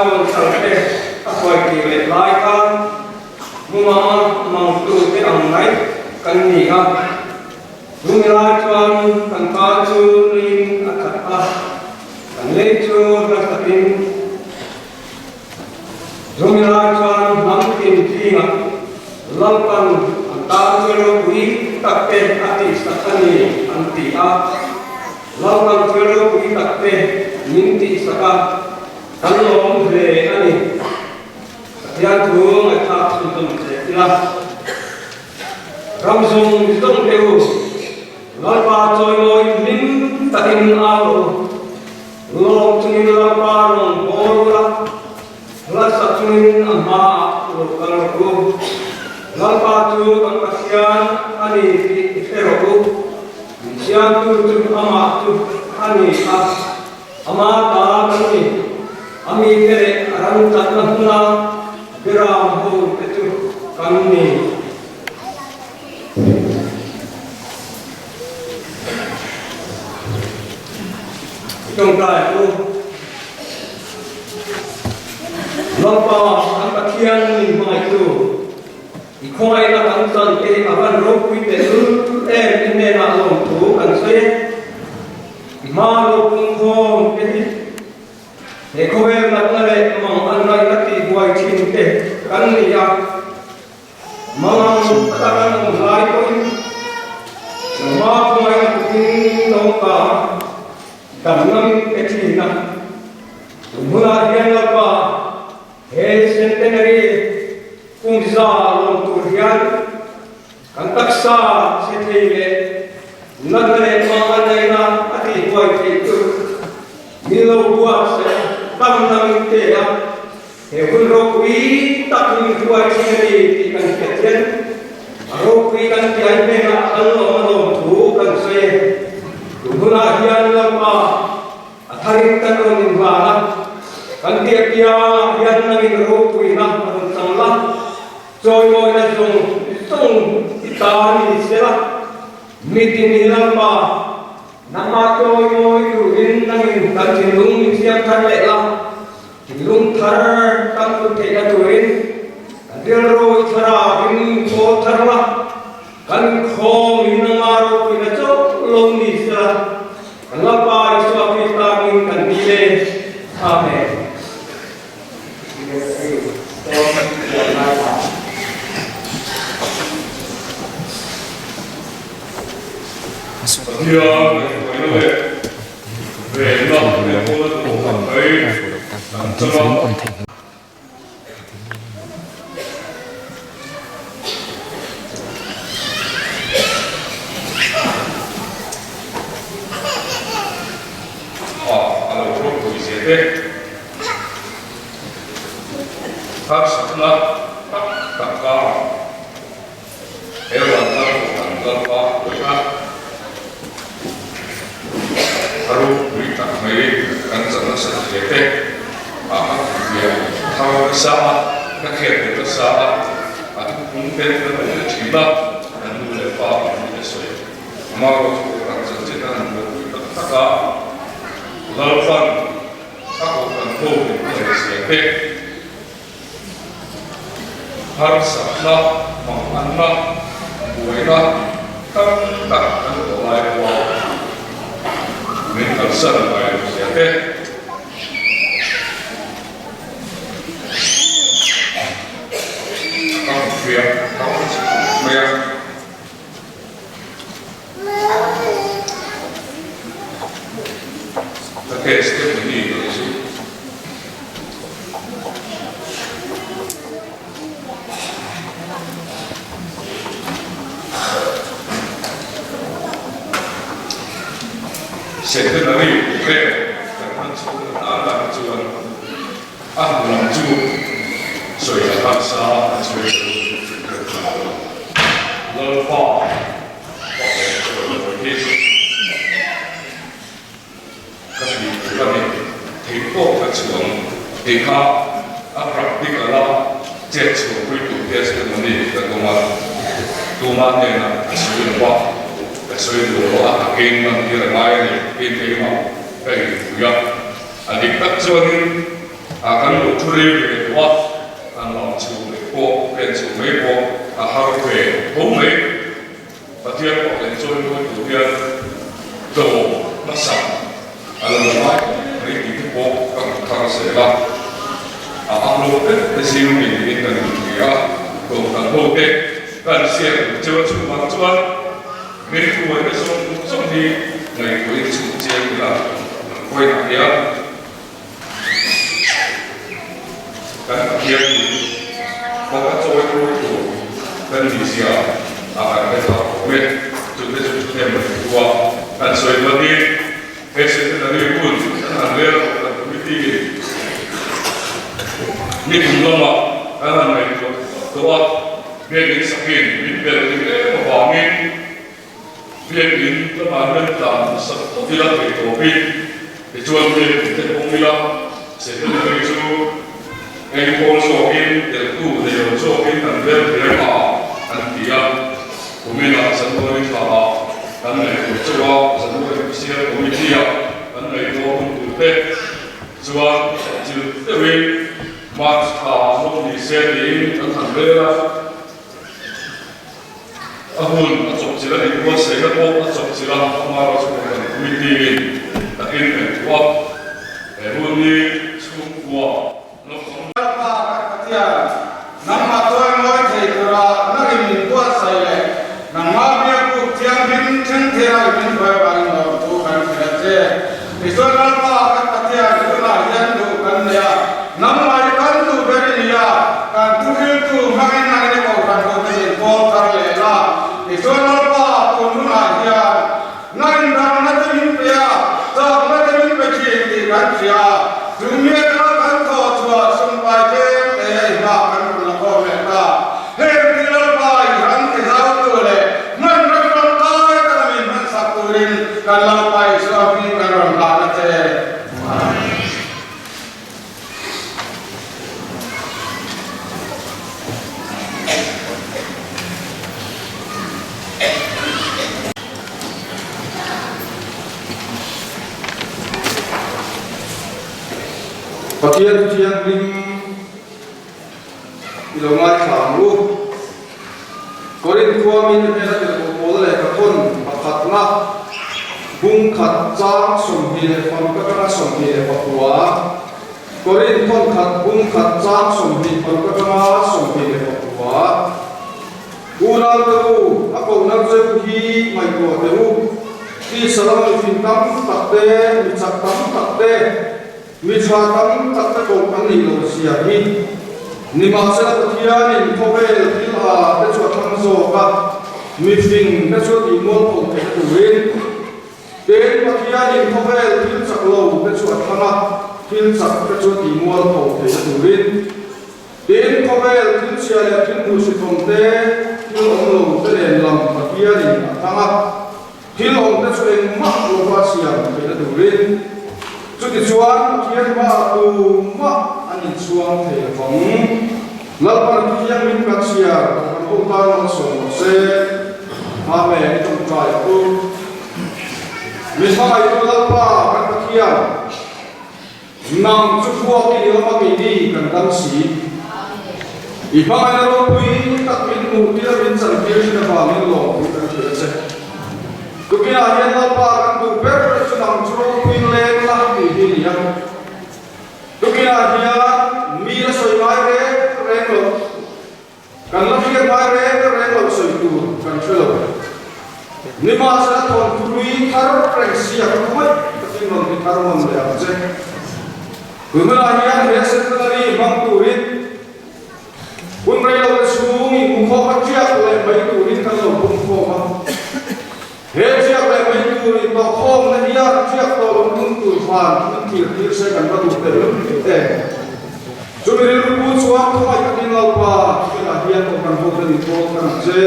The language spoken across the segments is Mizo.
Pharaoh salte a hruaitir leh lai khan mumanga mangtute ang mai kan ni a. Chumi lai chuan kan pa chu nuiin a khat a, kan lei chu hla takin. Chumi lai chuan hnam tin zingah Lalpan an tan chu ropui takte a tihsak a ni an ti a. Lalpan thil ropui takte min tihsak a, kan lawm hle a ni. Pathian thu ngaihthlak chhunzawm che ila. Ram zawng zawng te u, Lalpa chawimawi hlim takin au rawh u. Lawm chungin Lalpa rawn bawl ula, hla sak chungin a hmaah lo kal rawh u. Lalpa chu kan Pathian a ni tih i hre rawh u. Min siamtu chu amah chu a ni a, ama ta kan ni. A mite leh a ram chatna hmuna biram ho te chu kan ni. Tawngtai u. Lalpa kan Pathian min hmangaihtu, i khawngaihna kan chan te a van ropui tehlul em i hnenah lawmthu kan sawi e. I hma lo pungkhawm te hi He khawvel natna leh mang an ngaihna tihbuai thin te kan ni a, mangang taka kan awm lai pawhin nangma khawngaihna tukin tawngka damna min pe thin a. Tun hunah hian Lalpa he Centenary kum za lawm tur hian Kan taksa chhe thei leh natna leh hma a neihna a tihbuai theih chu min lo buat seh tam na min pe a, he hun ropui tak hi min hruai thin a ni tih kan hriat hian a ropui kan tiai hnenah kan lawm a lawm thu kan sawi e. Tun hunah hian Lalpa a tharin kan rawn inhlan a, kan piah piangah hian nangin ropuina a rawn chang la. Chawimawina zawng zawng i ta ni sela, mitin i Lalpa, nangmah chawimawi turin nangin kan thinlung min siam thar leh la, thinlung thar kan put theihna turin kan rilru i thlarau in min kawl thar la, kan khawm in nangmah ropuina chauh lo ni sela, kan Lalpa Isua Krista hming kan dil e. Amen. Pathian ngaihtuahna leh venna leh pawlna tur mai kan chang a. A lo ropui zel e. Harsatna tak tak karah he vantlang kohhran Lalpa hruaina a ropui tak mai kan chan nasa hle te a ka hmuhfiah thar nasa a, ka hriat ve nasa a, a thupung te kan lo hre thin a, kan nu leh pa kan nih te sawi amaherawhchu kohhran chanchin a han ropui tak tak a, Lalpan A kohhran ho min hmangaih zia te, harsatna, manganna, buaina tam tak kan tawh lai pawha min kalsan ngai lo zia te, ka hmuhfiah thar mai a. Ka testimony tih chu Centenary vel kan hman chhung atan lah hi chuan a hnu lam chu sawi a harsa a sawi lo. Lalpa pa leh chawimawi hi ka tih tur a ni. Thei pawh ka chuang tih kha a practical a chet chhuahpui tur testimony ka tum a, tumah hnenah ka sawi lo a, ka sawi duh lo a, a keng man tir a ngai a ni tiin keimah ka inpui a, a dik tak chuanin. A kan lo thu rei ve tawh a, han lang chho mai pawh, pen chho mai pawh a har ve tho mai. Pathian pawh leh chawi mawi tur hian tlawm hmasa a lo ngai mai tih te pawh ka hmu thar zel a. A ang lo vek te zing mi niin kan inhria a, tlawmkan ho te kan siam tur cheu a chhungah chuan min thuaina zawng zawng hi ngaihtuahin chhuk chiang ila an khawiah hian Kan Pathian in kawng a chawi tur tur kan ni zia a kan hre chak awm e. Chute chu thuthlem a ni thu a, kan sawi hmatin he centenary hun kan han rel tawh kan committee in ni kum lamah kan han ngaihtuah tawh a, biakinn sakin min belh ring em avangin Biakinn lamah hian tlan hmasak phawt ila thei tawpin tichuan biakinn te hawng ila secretary chu engkawl zawkin delhtu nei lo zawkin kan rel thiam a an ti a. Kuminah January thlaah kan ngaihtuah chauh a, January Official Committee-ah kan ngaihtuah hun tur te chuan chil deuhin March thla lawm ni se tiin kan han rel a. A hun a chawp chilh a nih rual saina pawh a chawp chilh a, amaherawhchu Kohhran Committee-in takin ngaihtuah a, he hun hi chhungkua naupang. Lalpa kan Pathian, nangmah chuan ngawi thei tura nangin min buatsaih leh nangmah biakbuk thianghlim thleng thei a min hruai vangin lawmthu kan hrilh a che. Tichuan Lalpa kan Pathian tunah hian duh kan nei a, nangmah hi kan duh ber i ni a, kan thuhriltu hmangin nangin i kohhran hote min pawl thar leh la. Tichuan Lalpa tun hunah hian nangin ramna te min pe a, chakna te min pe thin tih kan hria a, chu mi atanga kan thawh chhuah sumpai tlem te a i hma kan rawn la khawm leh ta. Heng ti Lalpa i ram ti zautu leh hmanraw tangkai taka min hmansak turin kan Lalpa Isua hming kan rawn hlan a che. Pathian Thianghlim. I lo ngaithla ang u. Korinth khua mite hmel a tirhkoh pawl lehkha thawn pakhatna bung khat chang 25 atanga 24. Korinth thawn khat bung khat chang 26 atanga 24. Unau te u, a kohna cheu hi ngaihtuah teh u. Tisa lama mifing tam tak te, mi chak tam tak te, Mi tha tam tak te koh kan nih loh zia hi nimahsela Pathianin khawvel thil a te chu a thlang zawk a, mifing te chu a tih mual pho theih turin. Tin, Pathianin khawvel thil chak lo te chu a thlang a, thil chak te chu a tih mual pho theih turin. Tin, khawvel thil chhia leh thil hmuhsitawm te, thil awm lo te nen lam Pathianin a thlang a. Thil awmte chu engmah lova siam theihna turin chutichuan Pathian hmaah tumah an inchhuang thei lo vang. Lalpan Pathian min kan chhiar kan ho tan malsawm rawh se. Amen. I tawngtai ang u. Min hmangaihtu Lalpa kan Pathian, nang chu fuak i ni lova keini kan dam si. I hmangaihna ropui tak min hmuh tir a min chantir thin avangin lawmthu kan hrilh a che. Tukinah hian Lalpa kan duh ber chu nang chu ropui leng la tih hi a ni a. Tukinah hian mi la sawi ngai reng reng lo. Kan la hriat ngai reng reng lo sawi tur kan hre lo. Nimahsela thawnthu hlui thar reng sia ka khawngaih takin rawn ti thar nawn leh ang che. Tunah hian he centenary hmang turin hun rei lo te chhung inhmukhawm a tiak leh mai turin kan lo pumkhawm a. He tiak leh mai tur intawhkhawmna hian tiak tawh lo tum tur van min thlir tir se kan va duh tehlul em. Chumi rilru pu chuan khawngaih takin Lalpa hnenah hian Kohhran ho ten inpawl thar ang che.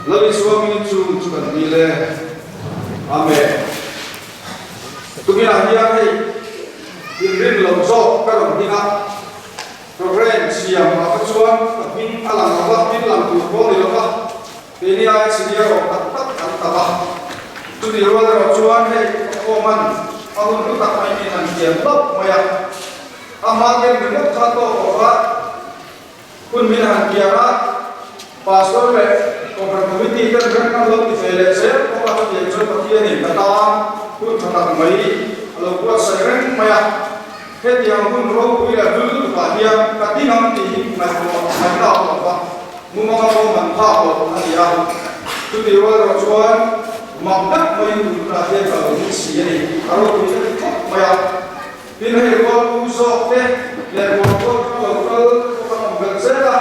Lal Isua hmingin chu chu kan dil e. Amen. Tukinah hian hei inrin loh zawk ka rawn ding a. Programme siam ah te chuan ka hming a lang lo va, hming lang tur pawh ni lo va. Keini aia senior awm tak tak an tam a, chutih rual erawh chuan hei ka khawman a hun hlu tak mai min han thiam hlauh mai a. Amah ken ringawt kha tawk lo va, hun min han kiar a, Pastor leh Kohhran Committee ten rem kan lo ti ve leh zel bawk a, chutiang chuan Pathianin ka tan hun tha tak mai a lo buatsaih reng mai a. Hetiang hun ropui leh hlu lutukah hian ka ding ang tih hi ngaihtuah ngaihna a awm lo va, mumanga pawh man phak loh a ni a. Chutih rual erawh chuan mak deuh maiin tun hunah hian ka lo ding si a ni, a ropui ka ti khawp mai a. Tin hei rual pu zawk te leh rual rual kha lo kal te pawh kan awm belh zel a,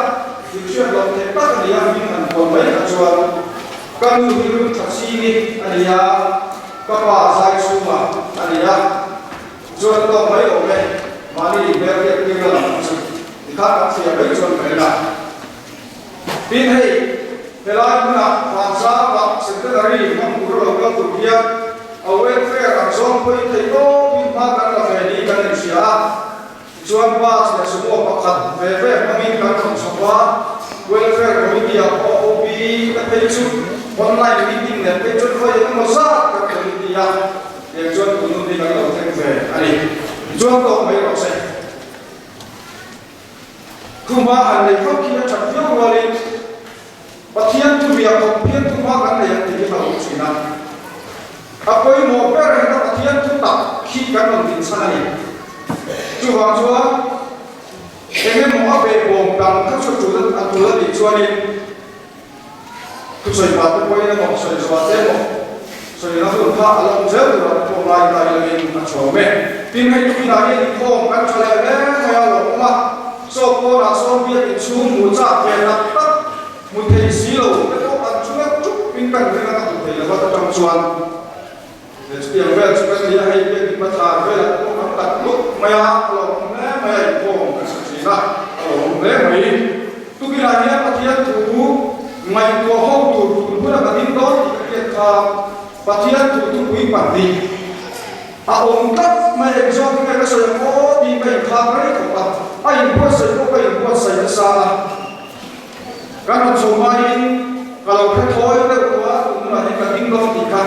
thil hriat loh theih tak a ni a, hming han huam mai kha chuan ka nu hi rum tha ching i a ni a, ka pa zai chhungah a ni a. Chuan tawk mai awm e, mahni inhmelhriat tir la lam chu tikhan kan thliar mai chuan ka ring a. Tin hei, helai hmunah Vanzapa Centenary hmang tur a lo kal tur hian a welfare ang zawng pawhin thei tawpin hma kan la ve niin kan inhria a. Tichuan bus leh sumo pakhat ve ve hmangin kan rawn chhawp a, welfare committee ah pawh OB te phei chu online meeting nen phei chuan vawi engemaw zat kan committee a. Tiang chuan tun hun hi kan lo thleng ve a ni. Tichuan tawk mai rawh se. Thuma han nei vak hi a that viau rualin Pathian thu biak khawp hian thuma kan nei ang tih hi ka hmu thin a. A pawimawh ber heta Pathian thu tak khi kan rawn din chhan a ni. Chuvang chuan eng emaw a behbawm dang kha chu a tul a nih chuanin Thusawi pah te pawhin emaw, sawi zawh te emaw, sawina hun kha a la awm zel tur ah te pawh ngai ta ilangin a chhawm e. Tin, hei tukinah hian inkhawm kan tha leh hle mai a lo awm a, chaw pawnah sawn biak inchhung hmuh chak ve tak tak hmu thei si lo te pawh an chunga chup in kan ring a ka hmu thei lo vat atang chuan he chutiang vel chu kan ni a, hei biak in bathlar velah te pawh kan tat lut mai a, a lo awm hle mai a, inkhawm kan sa thin a, a lo awm hle mai. Tukinah hian Pathian thu ngaihtuah ho tur tun huna ka ding dawn tih ka hriat kha Pathian thu thupui pahnih a awm tlat mai. Eng zawk hi nge ka sawi ang aw tiin ka inkhak rei khawp a, a inbuatsaih pawh ka inbuatsaih nasa a. Kan rawn chho hmain ka lo hre thawi deuh tawh a, tun hunah hian ka ding dawn tih kha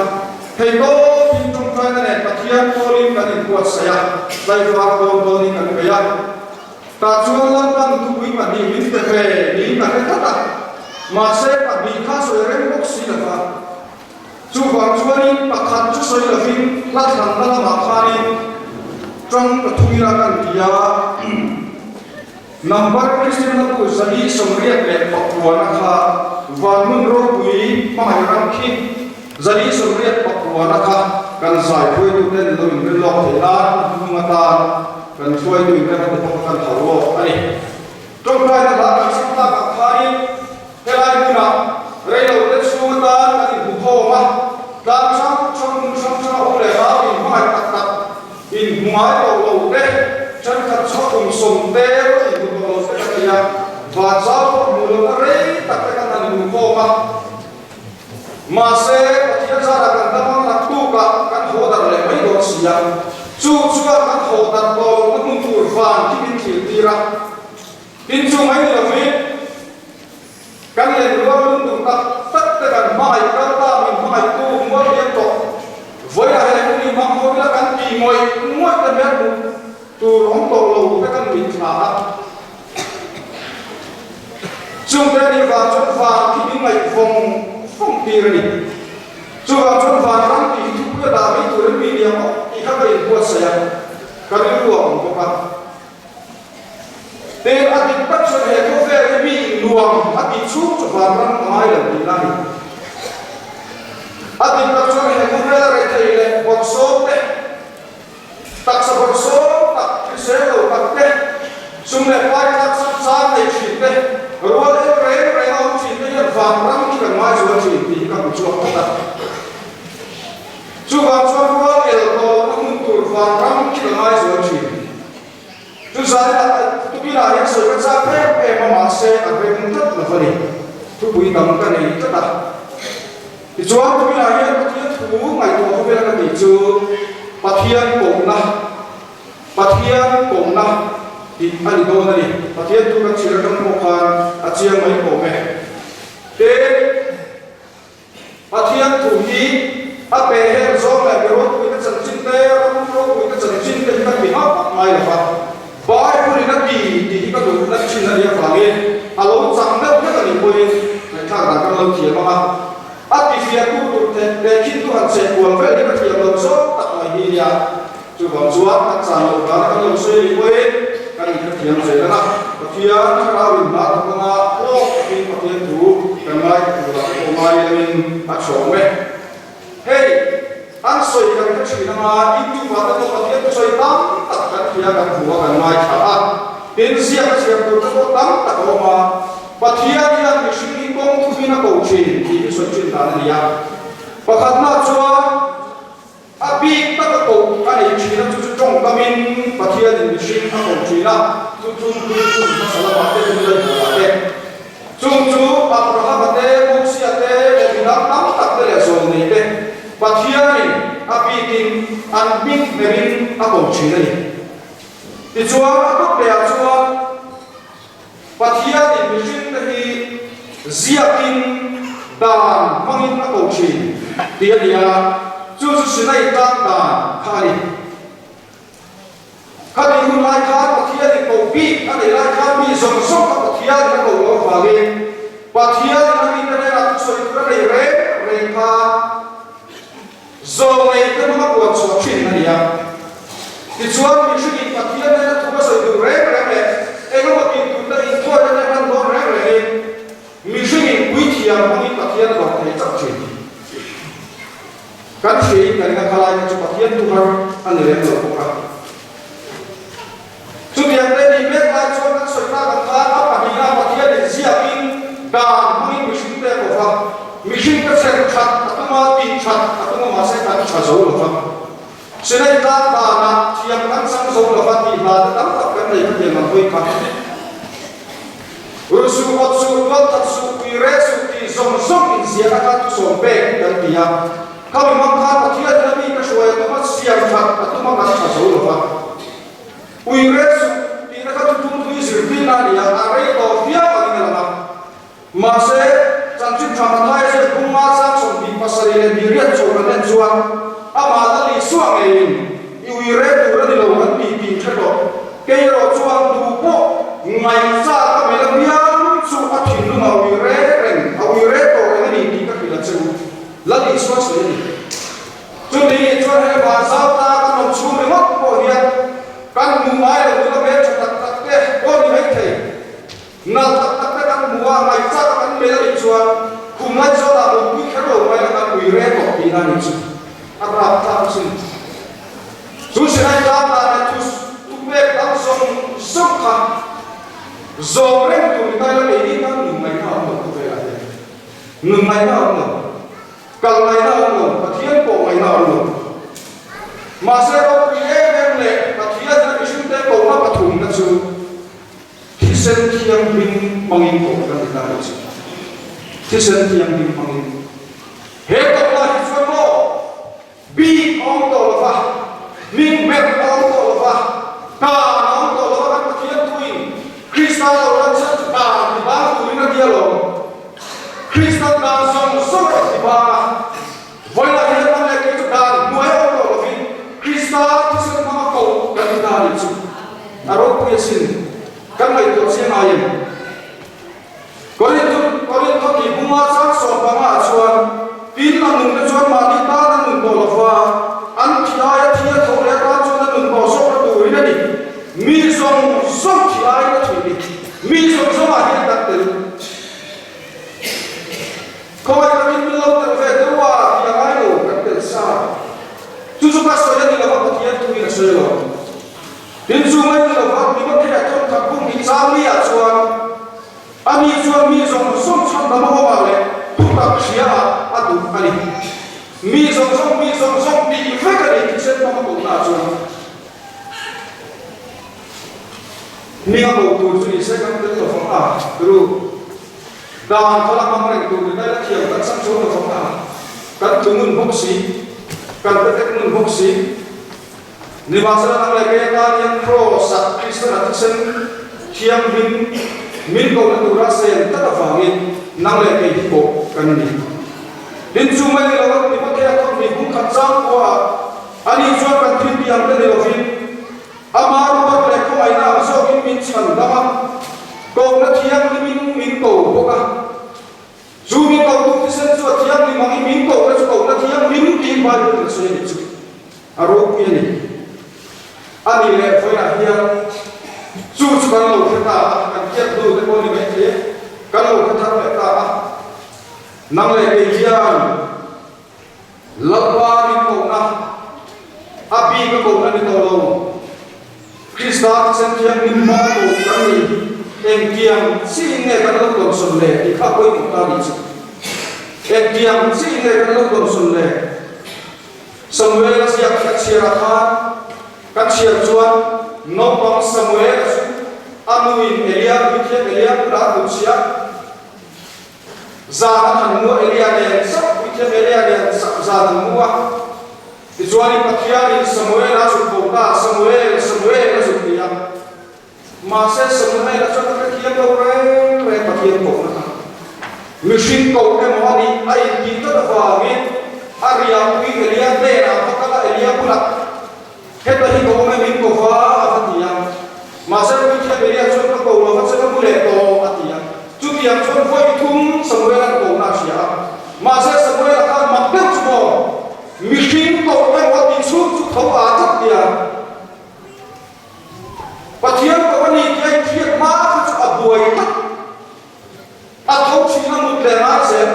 thei tawpin tawngtaina nen Pathian pawlin kan inbuatsaih a, tlaivar dawn dawnin kan bei a. Tah chuan Lalpan thupui pahnih min pe ve niin a hre tlat a, mahse pahnih kha sawi reng bawk si lo va. Chuvang chuanin pakhat chu sawi lovin hla thlanna lamah khanin tang pathumira kan ti a, Number Kristian hlabu 489 kha Vanhmun ropui hmangaih ram khi 489 kha kan zai hruaituten lo inrin lawk theih nan hnung atan Kan hruaitu in kan hmu bawk a kan hau lawk a ni. Tawngtaina hla kan chhang tak ah khanin helai hmunah reilo te chhung atan kan inhmu khawm a, tlang hrang hrang hmun hrang hrang a u leh nau inhmangaih tak tak inhmu ngai tawh lo te, thenkhat chhuak kum sawm te pawh inhmu tawh lo te kan nei a, vanzau pawh hmuh lohna rei tak te kan han inhmu khawm a. Mahse, Pathian zarah kan dam ang naktukah kan haw darh leh mai dawn si a. Chu chuan kan haw darh tawh lohna hmun tur van khi min thlir tir a. Tin chu mai ni lovin, kan lenrual lung duh tak tak te kan hmangaih kal ta min hmangaihtu mual liam tawh. Vawiah he hun i hmang ho ila kan ti ngawih ngawih te hmel hmuh tur awm tawh lo te kan mitthla a. Chungte ni vang chuan van khi min ngaih vawng vawng tir a ni. Chuvang chuan van ram tih hi thupui a dah mai tur em mi ni ang aw tih kha ka inbuatsaih a, ka rilru a awm bawk a. Tin, a dik tak chuan he khawvel hi mi nuam a tih chhung chu van ram a ngai lo tihna a ni. A dik tak chuan he khawvel a rethei leh bawrhsawm te, Taksa bawrhsawm tak, hrisel lo tak te, sum leh pai tlak sam chang nei thin te, rual en reng reng a awm thin te hian van ram khi kan ngaizual thin tih hi ka hmu chhuak phawt a. Chuvang chuan rual el tawhna hmun tur van ram khi ka ngaizual thin. Chu zaninah tukinah hian sawi ka chak em em a mahse a rem tlat lo a ni. Thupui dang ka nei tlat a. Tichuan tukinah hian Pathian thu ngaihtuah khawvela ka tih chu Pathian kohna, Pathian kohna tih a ni dawn a ni. Pathian thu kan chhir atang pawh khan a chiang mai awm e. Tin, Pathian thu hi a pe hel zawng leh mi ropuite chanchin te, ram ropuite chanchin te hi kan ti hauh ngai lo va. han cheh kual vel hi ka thiam lo zawk tak mai hi nia. Chuvang chuan kan chan loh dana kan lo sawi leh pawhin kan inhrethiam zel ang a, Pathian thlarau in hna thawk anga hlawk takin Pathian thu kan ngaithla tur ah te pawh ngai lamin a chhawm e. Hei, an sawi kan hre thin anga YouTube ah te pawh Pathian thusawi tam tak kan hria kan hmu a kan ngaithla a, tin ziak a chhiar tur te pawh tam tak a awm a, Pathian hian mihring hi kawng thumin a ko thin tih hi sawi thin dan a ni a. Pakhatna chuan. A bik tak a koh a nei thin a, chu chu tawngkamin Pathianin mihring a koh thin a, chu chu tui hun hmasa lamah te, hun laihmuhah te, chung chu Abrahama te, Mosia te, leh midang tam tak te leh zawlnei te Pathianin a bikin an hming hmerin a ko thin a ni. Tichuan a tawp lehah chuan Pathianin mihringte hi ziakin dan hmangin a ko thin tih a ni a, chu chu Sinai tlang dan kha a ni. Khami hun lai khan Pathianin ko bik a nei lai khan mi zawng zawng kha Pathianin a ko lo avangin Pathianin a mite hnenah thusawi tur a nei reng reng kha Zawlnei te hmanga puan chhuah thin a ni a. Tichuan, mihringin Pathian nena thu a sawi duh reng reng leh engemaw tih tur te inthawina te hman dawn reng rengin mihringin puithiam hmangin Pathian a dawr thei chauh thin. Kan hriain kan ina khalai kha chu Pathian thu har a ni lem lo bawk a. Chutiang te nih mek lai chuan kan sawi tak ang khan a pahnihna Pathianin ziakin dan hmangin mihring te a ko va, mihring te chen that a tum a, tih that a tum a mahse kan tha zo lo va. Sinai tlang danah thiam kan chang zo lo va tih hla te tam tak kan nei khatiang ang hawi kha. Rusuh, awtsuh, tualthat suh, tuire suh tih zawng zawng inziahna kha thusawm pek kan ti a. Khami hmang khan Pathianin a mi ka hruai a tum a, siam that a tum a kan tha zo lo va. Ui reh suh tihna kha thuthlung tui zirtirna a ni a, a rei tawh viau angin a lang a. Mahse, chanchin tha Mathaia ziak bunga chang 27 chaw kan en chuan amah Lal Isua ngeiin i ui reh tur a ni lo an tih tih hre tawh. Kei erawh chuan duh pawh ngaihchak a melh apiang chu a thinlung a ui reh reng, a ui reh tawh reng a ni tih ka hrilh a che u. Lal Isua sawi a ni. Chumi nih chuan hei van zau ta kan awm chhung ringawt pawh hian kan hmuh ngai lo nula hmeltha tak tak te pawh ni mai thei. Nal tak tak te kan hmu a, ngaihchak a kan mel a nih chuan khum lai zawlah mutpui kher lo mai la kan ui reng tawh tihna a nih chu. A rap tlang chin. Chu Sinai tlang dan leh thu thupek dang zawng zawng kha zawm reng tur ni ta ila keini tan nun ngaihna a awm lo khawvelah hian. Nun ngaihna a awm lo. Kal ngaihna a awm lo, Pathian pawh ngaihna a awm lo. Mahse ropui em em leh Pathian hian mihringte kohna pathumna chu thisen thianghlim hmangin koh kan ni ta a nih chu. Thisen thianghlim hmangin. He kohna hi chuan maw bik a awm tawh lo va, hming ber a awm tawh lo va, dan a awm tawh lo va, kan Pathian thuin Krista lo lan chiah chu dan ti bang turin a tia lo. Krista dan zawng zawng a ti bang a, vawilah hian ram leh kei chu dan hnuai a awm tawh lovin Krista thisen hmanga koh kan ni ta a nih chu. A ropui asin, kan ngaihtuah chiang ai em? Korinth Korinth tih bunga chang 15 ah chuan, Tin, a nunte chuan mahni tan a nun tawh lo va, an thi aia thi a tho leh atan chuan a nun tawh zawkna turin a ni. Mi zawng zawng thi aiin a thin ni. Mi zawng zawngah hian kan tel. Khawngaih takin min lo tel ve deuh a tih a ngai lo, kan tel sa. Chu chu ka sawi a ni lo va, Pathian thuin a sawi lo. Tin chu mai ni lova Timothea thawnkhat bung hi chang li ah chuan a ni chuan mi zawng zawng chhandam a awm ah leh thutak hria ah a duh a ni. Mi zawng zawng mi zawng zawng tih vek a ni thisen hmang a kohna ah chuan hming a koh tur chu ni se kan tel lovang a ru dan kha la hmang reng tur ni mai la thiam kan chang chuang lovang a kan thu ngun bawk si kan petek ngun bawk si. Nimahsela nang leh kei atan hian Kraws-ah Kristana thisen thianghlim min kohna tura sen tlat avangin nang leh kei hi pawh kan ni. Tin, chu mai ni lo, Timothea thawmhnih bung khat chang kuaah ani chuan kan thil tih ang te ni lovin ama ruat leh khawngaihna ang zawkin min chhan dam a, kohna thianghlimin min ko bawk a. Chu min kohtu thisen chu a thianghlim angin min kohna chu kohna thianghlim tih. Bible in a sawi a nih chu. A ropui a ni. A nih leh vawiinah hian chu chu kan lo hre ta a, kan hriat hnu te pawh ni maithei e, kan lo hre thar leh ta a. Nang leh kei hian Lalpa min kohna, a bik a kohna ni tawh lo, Krista thisen thianghlim hma koh kan nih hi engtiang chiin nge kan lo tawnsawn le tih kha pawimawh ta nih chu. Engtiang chiin nge kan lo tawnsawn le? Samuel-a ziak hi a chhiarah khan ka chhiar chuan naupang Samuel-a chu a nuin Elia puithiam Elia bulah a hnutchhiah. Zan an han mu a, Elia nen chauh, puithiam Elia nen chauh zan an mu a. Tichuanin Pathianin Samuel-a a zuk ko ta, Samuel, Samuel a zuk ti a. Mahse Samuel-a chuan a hrethiam lo reng reng Pathian kohna kha. Mihring koh emaw a nih a intih tlat avangin a riahpui Elia hnenah va kal a, Elia bulah, Heta hi ka awm e min ko va a va ti a. Mahse Puithiam Elia chuan ka ko lo va che ka mu leh tawh a ti a. Chutiang chuan vawi thum Samuel-a'n kohna a hria a. Mahse Samuel-a khan mak deuh chu maw mihring koh emaw a tih chhung chu tho aa tlat nia. Pathian koh a ni tih a inhriat hma kha chu a buai tlat. A tho thin a mut leh ngai zel.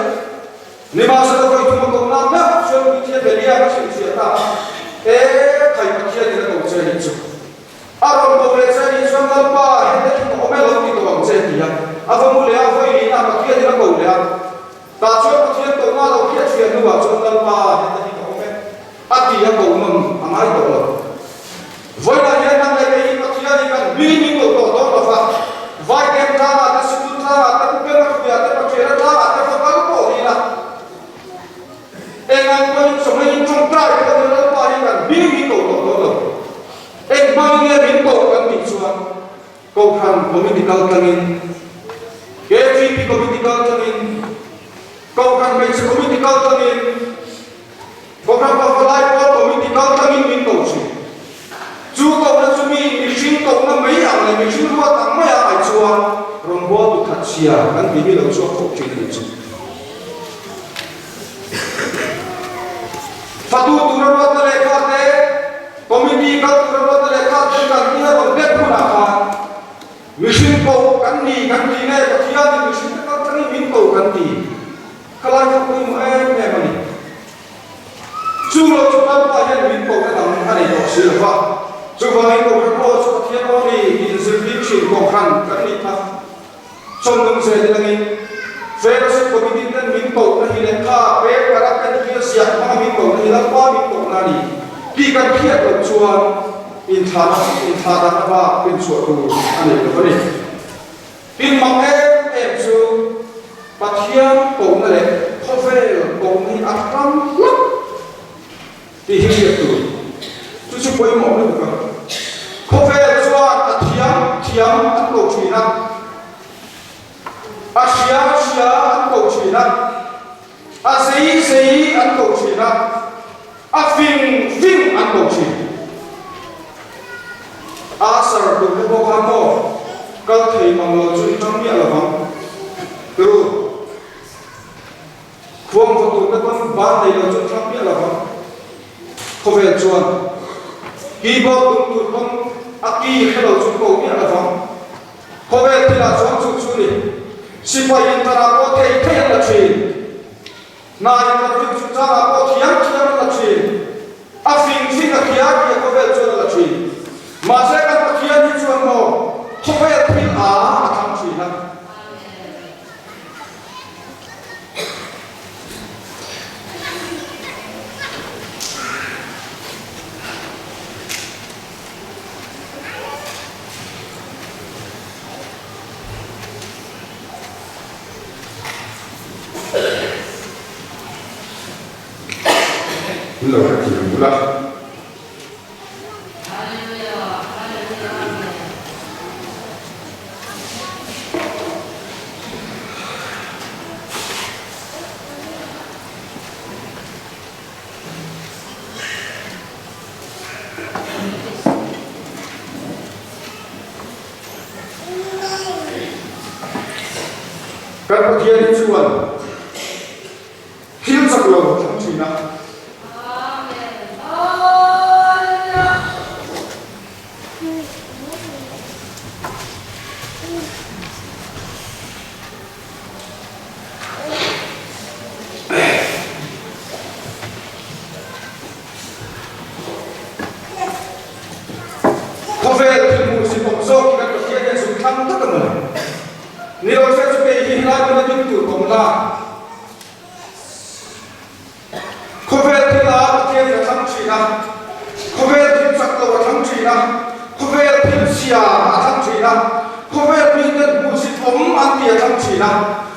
Nimahsela vawi thum a koh nan meuh chuan Puithiam Elia ka hrilhfiah ta a, E khai Pathian in a ko che nih chu. A rawn ko leh che nih chuan Lalpa hete hi ka awm e lo ti tawh ang che ti a. A va mu leh a, vawi lihna Pathian in a ko leh a. Tah chuan Pathian kohna lo hriatfiah hnuah chuan Lalpa hete hi ka awm e a ti a ko nawn a ngai tawh lo. Vawiinah hian nang leh kei hi Pathian in kan hming min ko tawh dawn lo va, Vaikem tlangah te, Sikul tlangah te, Pupema hruiah te, Pathiana tlangah te va kal pawh ni ila, eng ang pawhin chawhmeh in tawngtai pawh ni Lalpa hi kan hming min ko tawh dawn lo. Eng hmangin nge min ko kan tih chuan Kohhran Committee kal tlangin, KTP Committee kal tlangin, Kohhran Hmeichhe Committee kal tlangin, Kohhran Pavalai Pawl Committee kal tlangin min ko thin. Chu kohna chu mi mihring kohna mai ang leh mihring ruat ang mai a ai chuan rawngbawltu thatchhia kan tih hi lo chhuak khawp thin a nih chu. Fatu tura ruatna lehkha te, Committee kal tura ruatna lehkha te kan tia rawn bet hunah khan mihring koh kan ni kan ti nge Pathianin mihringte kal tlangin min ko kan ti. Khalai kha pawimawh em em a ni. Chu lo chu Lalpa hian min kohna dang a nei tawh si lo va. Chuvangin Kohhran aw chu Pathian aw ni tih inzirtir thin Kohhran kan nih kha. Chawmnung zel ilangin Fellowship Committee ten min kohna hi lehkha paper a pen hi a ziah hmanga min kohna hi Lalpa min kohna a ni tih kan hriat loh chuan inthlahna inthlahdanna bak rinchhuah tur a nei lo a ni. Tin mak em em chu Pathian kohna leh khawvel kohna hi a hrang hlak tih hi hriat tur. Chu chu pawimawh lutuk a. Khawvel chuan a thiam thiam an ko thin a, a hria hria an ko thin a, a zei zei an ko thin a, a fing fing an ko thin. A sar tur te pawh kha maw kal thei mang lo chu i hmang miah lo vang. Turu. Khuang va tur te pawn ban nei lo chu i hmang miah lo vang. Khawvel chuan keyboard tum tur pawn a key hre lo chu ko miah lo vang. Khawvel thilah chuan chu chu ni. Sipai inthar ah pawh thei thei an la thin. Hna interview chungchangah pawh thiam thiam an la thin. A fing fing a khia tih a khawvel chuan a la thin. Mahse kan Pathian hi chuan maw khawvel thil a a thlang thin a. Min lo hrethiam bul a. Kan Pathian hi chuan thil chak lo a thlang thin a. awm la. Khawvel thil a Pathian in a thlang thin a, khawvel thil chak lo a thlang thin a, khawvel thil chhia a thlang thin a, khawvel miten hmuhsit awm an ti a thlang thin a,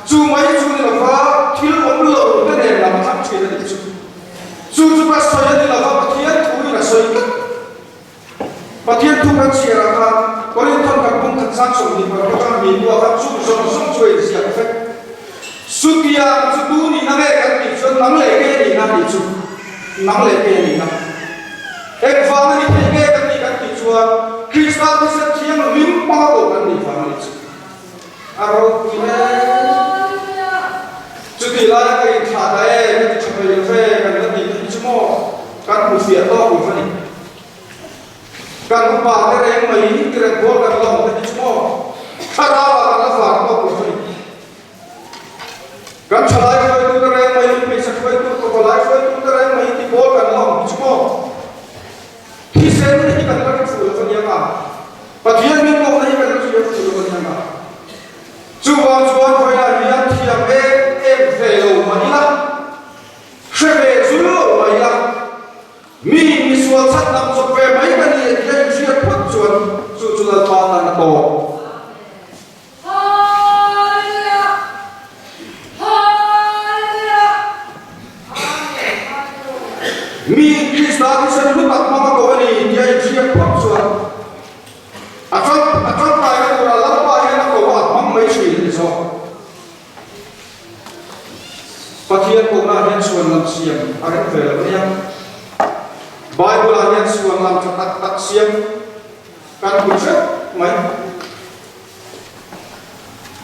chu mai chu ni lova thil awm lo te nen lam a thlang thin a nih chu. Chu chu ka sawi a ni lova Pathian thu in a sawi tlat. Pathian thu kan chhiar ah khan Korinthon kan bung khat sang 20 atang mi hnuah khan chung zawng zawng chu a inziak vek. Chutiang chu tu nihna nge kan tih chuan nang leh ke nihna a nih chu. Nang leh ke nihna. Engvang a ni thei nge kan tih kan tih chuan Krista thisen thianghlim hmanga ko kan nih vang a nih chu. A ropui hle. Chutih laia ka inthlah ta e, ka ti tha thei lo ve, kan la tih theih chu maw? Kan hmu fiah tawk lo va ni. Kan upa te reng mai ti reng pawl kan la awm te hi chu maw? Thlarau ah kan la var tawk lo va ni. Kan thalai hruaitu te reng mai, hmeichhe hruaitu, tawpalai hruaitu te reng mai ti pawl kan la awm hi chu maw? Thisen hi kan la ri fuh lo va nia nga. Pathian min kohna hi kan la hria fuh lo va nia nga. Chuvang chuan vawilah hian thiam em em ve lo mah ila, hre ve zul lo mah ila, mi misual chhan dang chawp ve mai ka ni tia inhriat phawt chuan chu chu Lalpa tan a tawp. Mi Krista thisen hlu tak hmang a ko a ni tia inhriat phawt chuan a a tangkaina tura Lalpa hian a ko a hmang mai thin a ni zawk. Pathian kohna hian chhuan lam siam a rem ve lo nia. Bible-ah hian chhuan lam tha tak tak siam kan hmu theuh mai.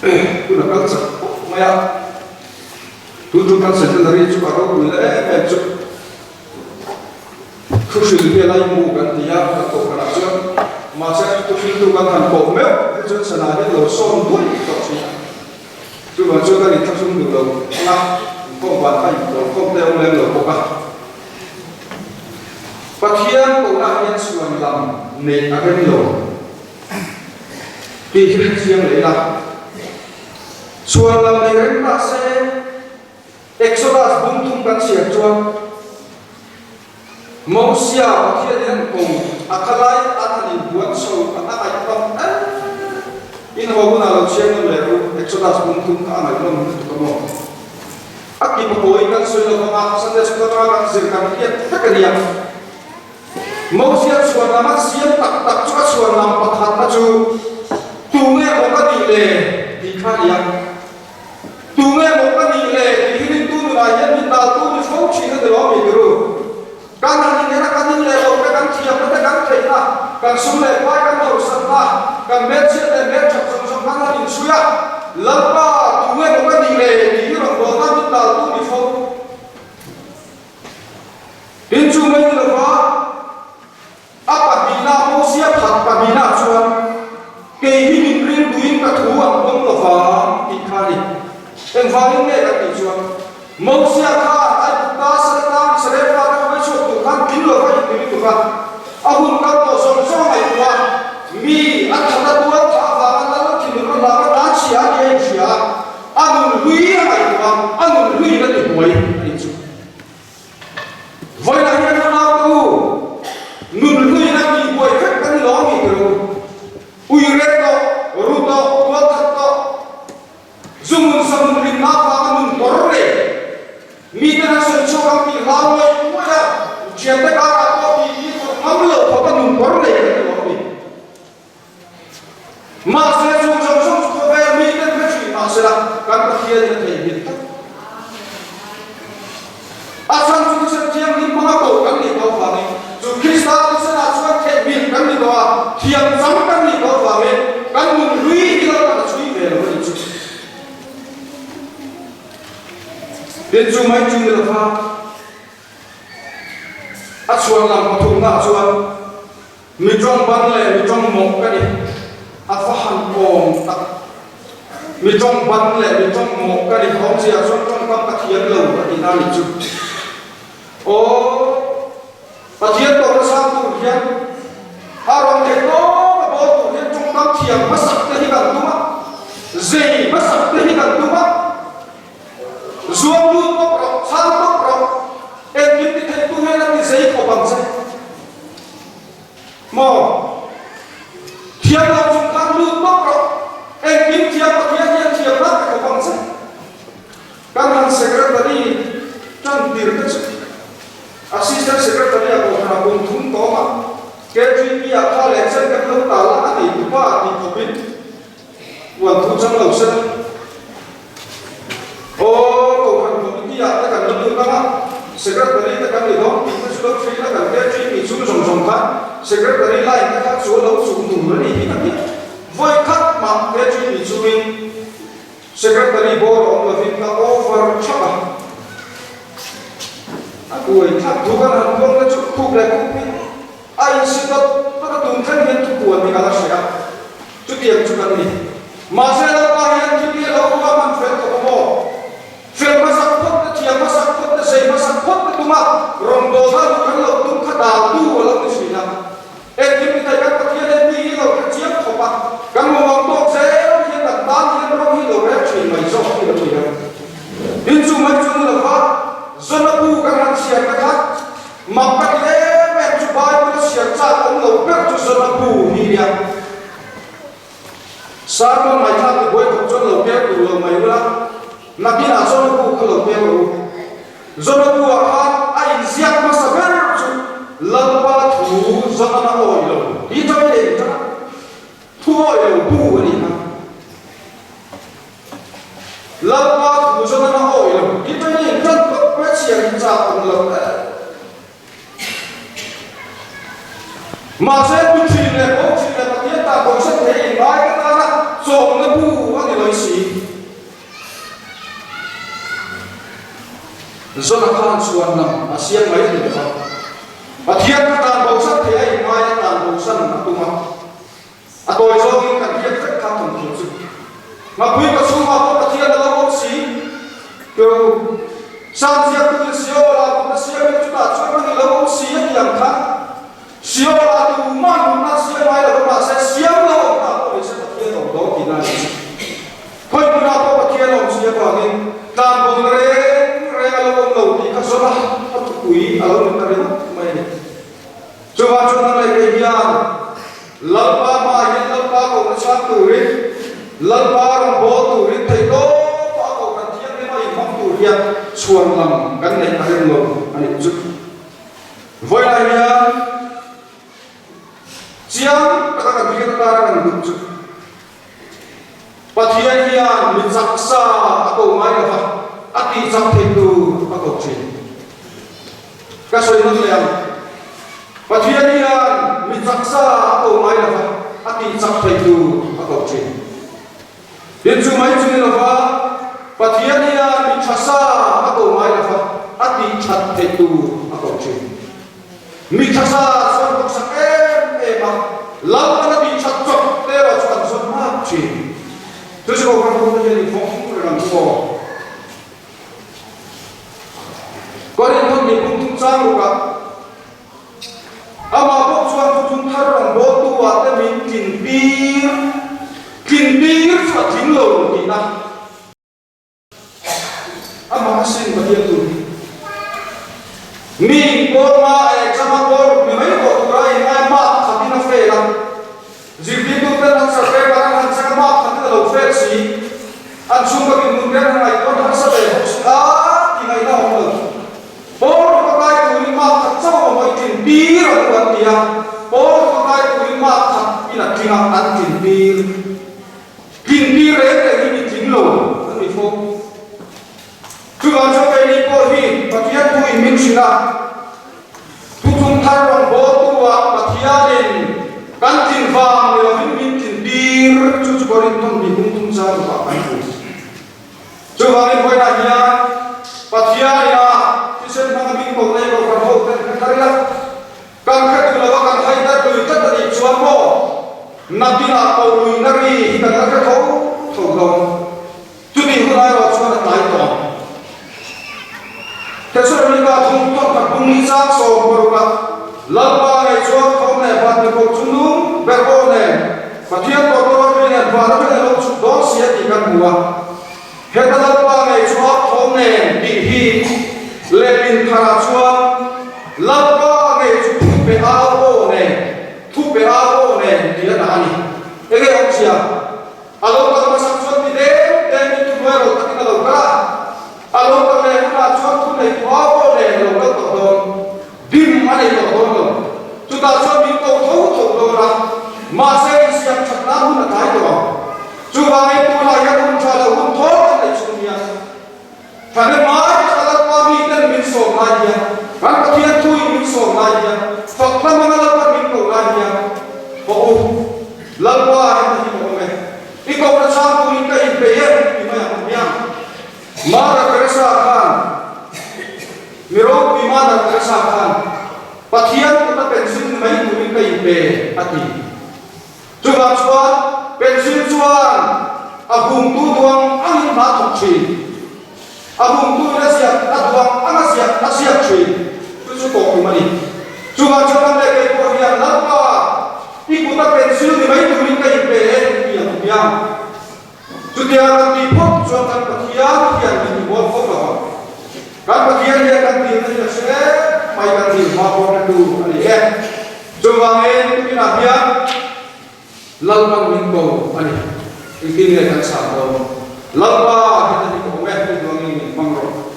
Hun a kal chak khawp mai a, tun chu kan secondary chu a ropui leh em em chu thu hril hi a lai mu kan ti a, kan koh khanah chuan mahse thu hriltu kan han koh meuh hi chuan sana hian lo sawm duai tawh thin a, chuvang chuan kan inthlahrung duh lo ang a, inkhawm van kha intawl khawm te awm lem lo bawk a. Pathian kohna hian chhuan lam neih a rem lo. Tih hi hre chiang leh ila. Chhuan lam nei reng mah se, Exodus bung thum kan chhiar chuan Mosia Pathian in an ko a kha lai a than in buan chho a ngaih tam em in haw hunah lo chhiar nawn leh ru Exodus bung thum kha a ngaih nawn lutuk a maw? A kip a kawi kan sawi lo vang a, Sunday school atanga kan zir kan hriat vek a nia. Mosia chhuan lam a siam tak tak chu a chhuan lam pakhatna chu Tu nge maw ka nih le? tih kha a ni a. Tu nge maw ka nih le? tih hi rintu nunah hian min daltu ni fo thin a ni lo a mi biru. Kan han inena kan in leh lo te, kan thiamna te, kan theihna, kan sum leh pai, kan hausatna, kan hmelchhiat leh hmelthat zawng zawng kan han inchhui a, Lalpa, tu nge maw ka nih le? tih hi rawngbawlna min daltu ni fo. Tin chu mai ni lova a pahnihna Mosia phat pahnihna chuan kei hi min ring duhin ka thu an pawm lova tih kha a ni. Engvangin nge kan tih chuan Mosia khan Aigupta sal atan Israel fate hruai chhuak tur khan tling lova inti lutuk a, a hun kal tawh zawng zawng a ngaihtuah a, mi a that a tuar thah avanga lal thinur a hlauh a tan chhia a nia inhria a, a nun hlui a ngaihtuah a, a nun hluiin a ti buai a nih chu. Vawiinah hian a nau u, nun hluiin a tih buai vek kan ni lo a mi tir u. Ui rek tawh, ru tawh, tual that tawh, zu hmun sa hmun rinna avanga nun kawr nei, miten an sawi chhuak ang tih hlau ngawih ngawih a, thiante karah pawh tih hi kawr ngam lo khawpa nun kawr nei kan ni lo a mi. Mahse, chung zawng zawng chu khawvel miten hre thin mahsela kan Pathianin a theihnghilh tlat. A chhan chu thisen thianghlim hmanga koh kan nih tawh avangin, chu Krista thisenah chuan theihnghilh kan ni tawh a, thiam chang kan nih tawh avangin kan nun hlui hi lo kan a chhui ve lo a nih chu. Tin, chu mai chu ni lova a chhuan lam pathumnaah chuan, Mi tawng ban leh mi tawng mawh ka ni. A va han awm tak. Mi tawng ban leh mi tawng mawh ka ni. Awmzia chuan tawngkam ka thiam lo a tihna a nih chu. Aw, Pathian tawhna sang tur hian a rawn thei tawp a bawl tur hian tawngkam thiam hmasak te hi kan tum a, zei hmasak te hi kan tum a. Maw? Thiam lo chung khan lut bawk rawh. Engkim thiam Pathian hian thiam hlak ka khawp ang che. Kan han Secretary tan tir te chu Assistant Secretary a kohhran a kum thum tawm a, KGP ah kha leh chen kan lo tal a, a nei tupa tih khawpin uan thu chang lo se la. Aw, kohhran committee ah te kan la lut ang a, Secretary te kan ni dawn tih te chu lo hria ila kan KGP chung zawng zawng khan Secretary line te kha chu a lo chuk tur a ni hi ka ti. Vawi khat mah KGP chungin Secretary bawr awm lovin ka over thap a, a buai thlap thu kan han puang na chu khup leh khup hi a insi dawt dawt a, tun thleng hian thupuan hi ka la hria, chutiang chu kan ni. Mahse Lalpa hian thil hi a lo ruah hman fel tawh a maw? Fel hmasak phawt te, thiam hmasak phawt te, sei hmasak phawt te tuma rawngbawlna luh kan lo tum kha daltu a lo ni thin a. Engkim ni thei kan Pathian hian mi hi lo hre chiang khawp a, kan mawmawm tawk zel hian kan tan hian rawng hi lo rel thin mai zawk hi lo ni a. Tin chu mai chu ni lova Zona bu kan han chhiar te kha mak ka ti em em chu Bible a chhiar chak awm lo ber chu Zona bu hi nia. Sermon ngaihthlak ti buai khawp chuan lo pek tur lo mai ula, nakinah Zona bu kha lo pek rawh u. Zonabu-ah khan a inziak hmasa ber chu Lalpa thu Zonan a awi lo tih chauhin a inṭan a, thu awi lo bu a nih kha. Lalpa thu Zonan a awi lo tih chauhin a inṭan tawp mai a, chhiar hi chak awm lo e. Mahse, thu ṭhin leh bo ṭhin leh Pathian ta bosan thei inngai ka tana chawmna bu a ni lawih si. Zona khan chhuan lam a siam mai ni lova, Pathian kha tan bosan thei a inngai a tan bosan a tum a, a tawi zawngin kan hriat vek kha thawmhnaw chu. Ngapui ka chhungah pawh Pathian a lo awm si. Teu Sam ziaktuin Seolah mutna siamin chutah chuan a ni lo awm si a ti ang khan Seolah tumah mutna siam ngai lo mahse siam lo awm ta pawh nise Pathian awm dawn tihna a ni chu. Khawi hmunah pawh Pathian awm si avangin tlanbawlna reng reng a lo awm lo tih kha zawn a, a thupui a lo ni ta ringawt mai a ni. Chuvang chuan a lei hian Lalpa hmaah hian Lalpa kohna chhang turin, Lalpa rawn bawl turin thei tawp a kohhran thianghlim a inhawng tur hian chhuan lam kan neih a rem lo a nih chu. Vawilah hian chiang taka kan hriat atana kan duh chu Pathian hian mi chak sa a ko ngai lo va, a tih chak thei tur a ko thin. Ka sawi nawn leh ang, Pathian hian mi chak sa a ko ngai lo va, a tih chak thei tur a ko thin. Tin chu mai chu ni lo va, Pathian hian mi tha sa a ko ngai lo va, a tih that thei tur a ko thin. Mi thasa chuan hnawksak em em a, Lalpan a tih that chawp te erawh chu kan zawn hmak thin. Chu chu Kohhran Hmawngte hian inhawng reng ang chu aw. Korinthon ni pum thum chang rukah amah bawk chuan thuthlung thar rawngbawltu ah te min tlin tir, tlin tir chu a tling lo tihna. Amah a sin Pathian tur hi. Mi inpawlna exam a pawl mi mai tawh tura inngai mark khatin a fail a. Zirtirtu ten an survey par an han chek a mark khatin a lo fail si. An chhungkaw dinhmun ten han ngaihtuah an harsa ve bawk si a ti ngaihna a awm lo. Pawl ruka kai turin mark khat chauh a mawih tlin tir a duh an ti a. Pawl ruka kai turin mark khat in a tling a an tlin tir. Tlintir reng reng hi mi tling lo an ni fo. Chuvang chuan keini pawh hi Pathian thu in min hrilh a, thuthlung thar rawn bawltu ah Pathianin kan tlin vang ni lovin min tlintir chu chu Korinthon mi hung thum zar rukah kan hmu. Chuvangin vawiinah hian Pathianin a thisen hmanga min ko nei Kohhran ho ten kan thar ila, Kan hre duh lo a, kan hai dar lui tlat a nih chuan maw nakinah ko luihna ri hi kan la hre tho tho dawn. Chutih hun airawh chuan a tlai tawh ang. Thesalonika thum thawkhat bung ni chang 60 ah Lalpa ngei chuan thawm leh van ni ko chu nung ber aw nen Pathian tawtawr ri nen van atangin a lo chhuk dawn si a tih kan hmu a. Heta Lalpa ngei chu a thawm nen tih hi lehlin tharah chuan Lalpa ngei chu thupe au aw nen thupe. Thahnemngai taka Lalpa miten min sawm lai hian, kan Pathian thuin min sawm lai hian, fak hla hmanga Lalpan min koh lai hian, Hawh u, Lalpa heta hi ka awm e, i kohna chhang turin ka inpeih e, ti mai ang hmiang. Mother Teresa khan, mi ropui Mother Teresa khan, Pathian kuta pencil ni mai turin ka inpe, a ti. Chuvang chuan pencil chuan a hungtu duang angin hna thawk thin. A hungtu in a ziak a duang ang a ziak a ziak thin. Chu chu tawh tum a ni. Chuvang chuan lam leh kei pawh hian Lalpa i kuta pencil ni mai turin ka inpe e tih a hmu hiang. Chutia kan tih phawt chuan kan Pathian hian min ti mual phawt lo ang. Kan Pathian hian kan tirna hi a hre mai kan tir hma pawh hretu a ni e. Chuvangin tukinah hian Lalpan min ko a ni. Engtin nge kan chhan dawn? Lalpa heta hi ka awm e, i duangin min hmang rawh.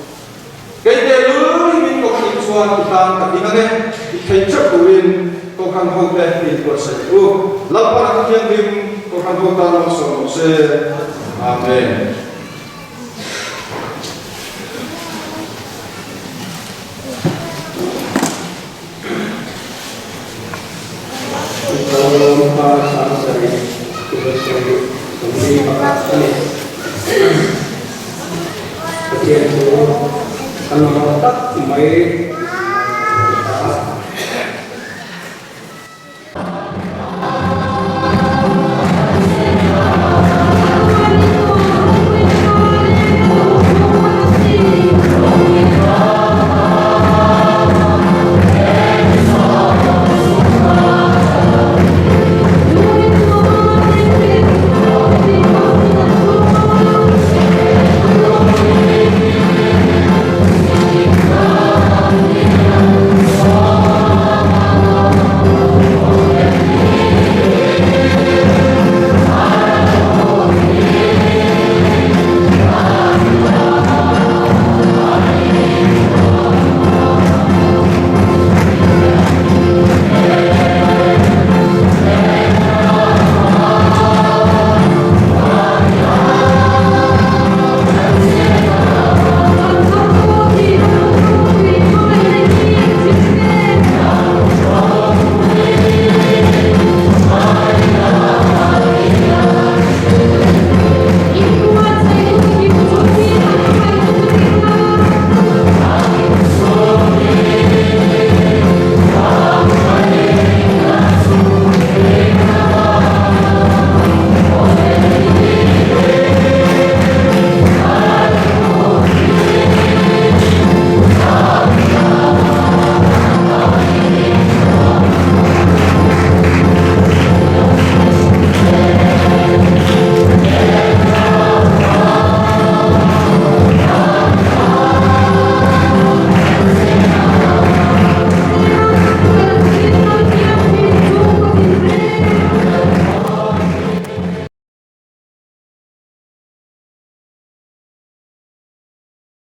Kei tehlul hi min ko nih chuan i tan ka ding ang e, i thei teuh turin Kohhran hote min buatsaih u. Lalpan a Pathianhlim Kohhran ho tan malsawm rawh se. Amen. Lalpa 70 27 41 a ni. Pathian chu kan mamawh tak mai.